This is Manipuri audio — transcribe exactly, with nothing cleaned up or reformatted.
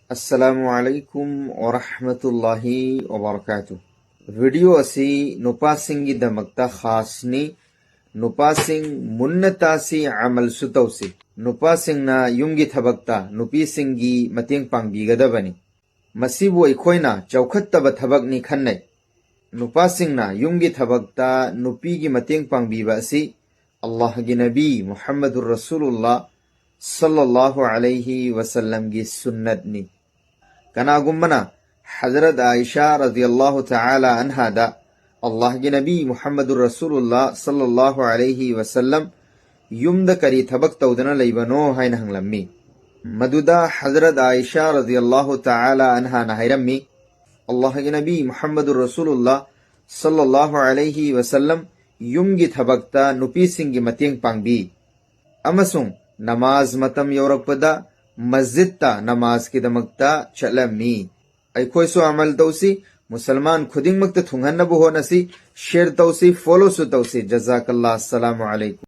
ꯑꯁꯂꯥꯃꯨ ꯑꯂꯥꯏꯀꯨꯝ ꯋꯔꯍꯃꯇꯨꯜꯂꯥꯍꯤ ꯋꯕꯔꯀꯥꯇꯨ꯫ ꯚꯤꯗꯤꯑꯣ ꯑꯁꯤ ꯅꯨꯄꯥꯁꯤꯡꯒꯤꯗꯃꯛꯇ ꯈꯥꯁꯅꯤ꯫ ꯅꯨꯄꯥꯁꯤꯡ ꯃꯨꯟꯅ ꯇꯥꯁꯤ, ꯑꯃꯜꯁꯨ ꯇꯧꯁꯤ꯫ ꯅꯨꯄꯥꯁꯤꯡꯅ ꯌꯨꯝꯒꯤ ꯊꯕꯛꯇ ꯅꯨꯄꯤꯁꯤꯡꯒꯤ ꯃꯇꯦꯡ ꯄꯥꯡꯕꯤꯒꯗꯕꯅꯤ꯫ ꯃꯁꯤꯕꯨ ꯑꯩꯈꯣꯏꯅ ꯆꯥꯎꯈꯠꯇꯕ ꯊꯕꯛꯅꯤ ꯈꯟꯅꯩ꯫ ꯅꯨꯄꯥꯁꯤꯡꯅ ꯌꯨꯝꯒꯤ ꯊꯕꯛꯇ ꯅꯨꯄꯤꯒꯤ ꯃꯇꯦꯡ ꯄꯥꯡꯕꯤꯕ ꯑꯁꯤ ꯑꯜꯂꯥꯍꯒꯤ ꯅꯕꯤ ꯃꯨꯍꯝꯃꯗꯨꯔ ꯔꯁꯨꯂꯨꯜꯂꯥ ꯁꯜꯂꯜꯂꯥꯍꯨ ꯑꯂꯩꯍꯤ ꯋꯁꯜꯂꯝꯒꯤ ꯁꯨꯟꯅꯠꯅꯤ꯫ ꯀꯅꯥꯒꯨꯝꯕꯅ ꯍꯖꯔꯠ ꯑꯥꯏꯁꯥ ꯔꯗꯤꯌꯜꯂꯥꯍꯨ ꯇꯥꯂꯥ ꯑꯟꯍꯥꯗ ꯑꯜꯂꯥꯍꯒꯤ ꯅꯕꯤ ꯃꯨꯍꯝꯃꯗꯨꯔ ꯔꯁꯨꯂꯨꯜꯂꯥ ꯁꯜꯂꯜꯂꯥꯍꯨ ꯑꯂꯩꯍꯤ ꯋꯁꯜꯂꯝ ꯌꯨꯝꯗ ꯀꯔꯤ ꯊꯕꯛ ꯇꯧꯗꯨꯅ ꯂꯩꯕꯅꯣ ꯍꯥꯏꯅ ꯍꯪꯂꯝꯃꯤ꯫ ꯃꯗꯨꯗ ꯍꯖꯔꯠ ꯑꯥꯏꯁꯥ ꯔꯗꯤꯌꯜꯂꯥꯍꯨ ꯇꯥꯂꯥ ꯑꯟꯍꯥꯅ ꯍꯥꯏꯔꯝꯃꯤ, ꯑꯜꯂꯥꯍꯒꯤ ꯅꯕꯤ ꯃꯨꯍꯝꯃꯗꯨꯔ ꯔꯁꯨꯂꯨꯜꯂꯥ ꯁꯜꯂꯜꯂꯥꯍꯨ ꯑꯂꯩꯍꯤ ꯋꯁꯜꯂꯝ ꯌꯨꯝꯒꯤ ꯊꯕꯛꯇ ꯅꯨꯄꯤꯁꯤꯡꯒꯤ ꯃꯇꯦꯡ ꯄꯥꯡꯕꯤ ꯑꯃꯁꯨꯡ ꯅꯃꯥꯖ ꯃꯇꯝ ꯌꯧꯔꯛꯄꯗ ꯃꯁꯖꯤꯗꯇ ꯅꯃꯥꯖꯀꯤꯗꯃꯛꯇ ꯆꯠꯂꯝꯃꯤ꯫ ꯑꯩꯈꯣꯏꯁꯨ ꯑꯃꯜ ꯇꯧꯁꯤ, ꯃꯨꯁꯜꯃꯥꯟ ꯈꯨꯗꯤꯡꯃꯛꯇ ꯊꯨꯡꯍꯟꯅꯕ ꯍꯣꯠꯅꯁꯤ, ꯁꯤꯌꯔ ꯇꯧꯁꯤ, ꯐꯣꯂꯣꯁꯨ ꯇꯧꯁꯤ꯫ ꯖꯖꯥꯀꯜꯂꯥ꯫ ꯑꯁꯁꯂꯥꯃꯨ ꯑꯂꯥꯏꯀꯨꯝ꯫